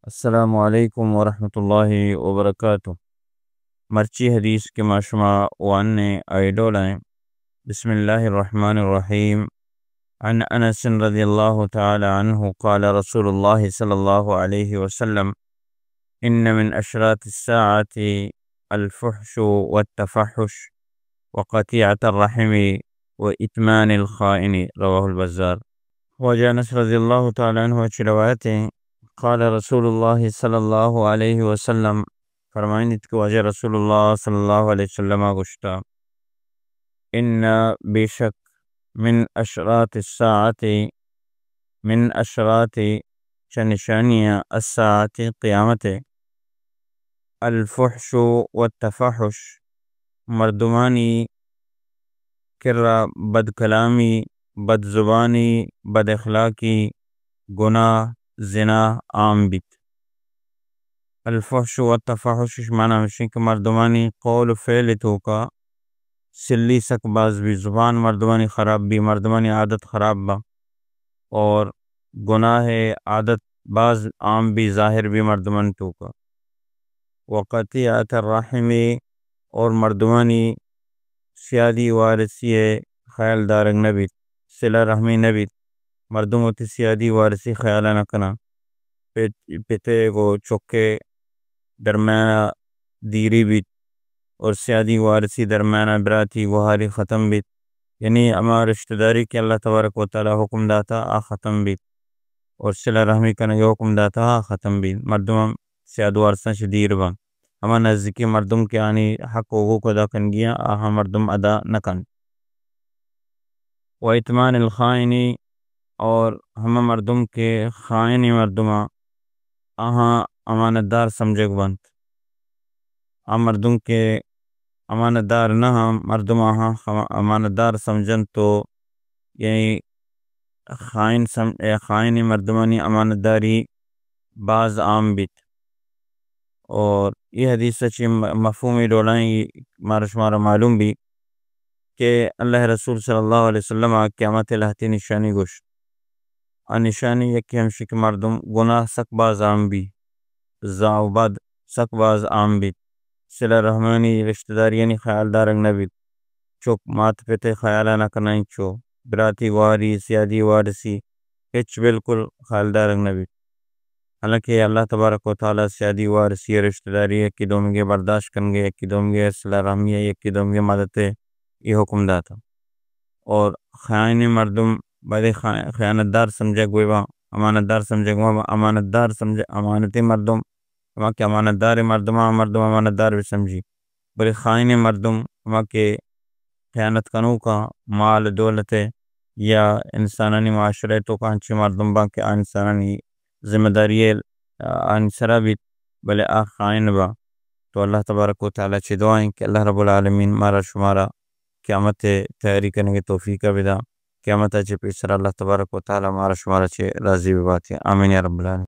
السلام علیکم ورحمۃ اللہ وبرکاتہ۔ مرچی حدیث کہ ما شما وانیں آئی ڈولا ایں۔ بسم اللہ الرحمن الرحیم۔ عن انس رضی اللہ تعالی عنہ قال رسول اللہ صلی اللہ علیہ وسلم، ان من اشراط الساعة الفحش والتفحش وقطيعة الرحم وإتمان الخائن، رواه البزار۔ واجہ انس رضی اللہ تعالی عنہ چی روایت ہیں، قال رسول اللہ صلی اللہ علیہ وسلم، فرمائنیت کہ واجہ رسول اللہ صلی اللہ علیہ وسلم گوشتا، ان، بے شک، من اشراط الساعة، من اشراط، چہ نشانی الساعة، قیامت، الفحش والتفحش، مردمانی کرا بد کلامی، بد زبانی، بد اخلاقی، گناہ، زنا عام بیت۔ الفحش و تفحش اش معنی ہمشی کہ مردمانی قول و فعل توکا سلی سک باز بی، زبان مردمانی خراب بی، مردمانی عادت خراب با، اور گناہ عادت باز عام بی، ظاہر بی مردمانی توکا۔ و قطیعت الرحم، اور مردمانی سیادی وارثی ء خیال دارگ نہ بیت، صلہ رحمی نہ بیت، مردم وتی سیادی وارثی خیال ء نہ کناں، پت، پت ء گوں چک ء درمیان ء دیری بیت اور سیادی وارثی درمیان ء براتی گوہاری ختم بیت، یعنی ہما رشتہ داری کہ اللہ تبارک و تعالی حکم داتا آ ختم بیت۔ اور صلہ رحمی کنگ ء حکم داتا ختم بیت، مردم ہم سیاد وارثاں چہ دیر باں، ہما نزیکی مردم کہ آنی حق و حقوق ادا کنگی آں، آہاں مردم ادا نہ کنت۔ و اتمان الخائنی، اور ہما مردم کہ خائنی مردماں، آہاں امانت دار سمجھگ بنت۔ آ مردم کہ امانت دار نہ ہم مردم آہاں خما-، امانت دار سمجھنت تو یعنی خائن سم-، اے خائن مردمانی امانت داری باز عام بیت۔ اور اے حدیث ء چہ م-، مفہومی ڈولائیں مارا شمارا معلوم بی کہ اللہ رسول صلی اللہ علیہ وسلم ء قیامت ء لہتیں نشانی گوشت۔ آ نشانی یکے ہمشی کہ مردم گناہ سک باز عام بی، زاں و بد سک باز عام بیت، صلہ رحمانی رشتہ داریانی خیال دارگ نہ بیت، چک مات پت ء خیال ء نہ کناں، انچو براتی گوہاری، سیادی وارثی ہچ بالکل خیال دارگ نہ بیت۔ حالانکہ اللہ تبارک و تعالی سیادی وارثی ء رشتہ داری ء یکے دومیگ ء برداشت کنگ ء، یکے دومیگ ء صلہ رحمی ء، یکے دومیگ ء مدد ء اے حکم داتا۔ اور خائن مردم بلے خا-، خیانت دار سمجھگ بہ باں، امانت دار سمجھگ مہ باں، امانت دار سمجھ-، امانتی مردم، ہما کہ امانت دار مردم، آ مردم امانت دار بہ سمجھی۔ بلے خائن مردم، ہما کہ خیانت کنوکاں مال دولت ء یا انسانانی معاشرہ ء توکا انچیں مردم باں کہ آ انسانانی ذمہ داری ء آنی سرا بیت، بلے آ خائن باں۔ تو اللہ تبارک و تعالی چہ دعا ایں کہ اللہ رب العالمین مارا شمارا قیامت ء تیاری کنگ ء توفیق ء بدا۔ قیامت ء چہ پیسر اللہ تبارک و تعالی مارا شمارا چہ راضی ببات۔ آمین یا رب العالمین۔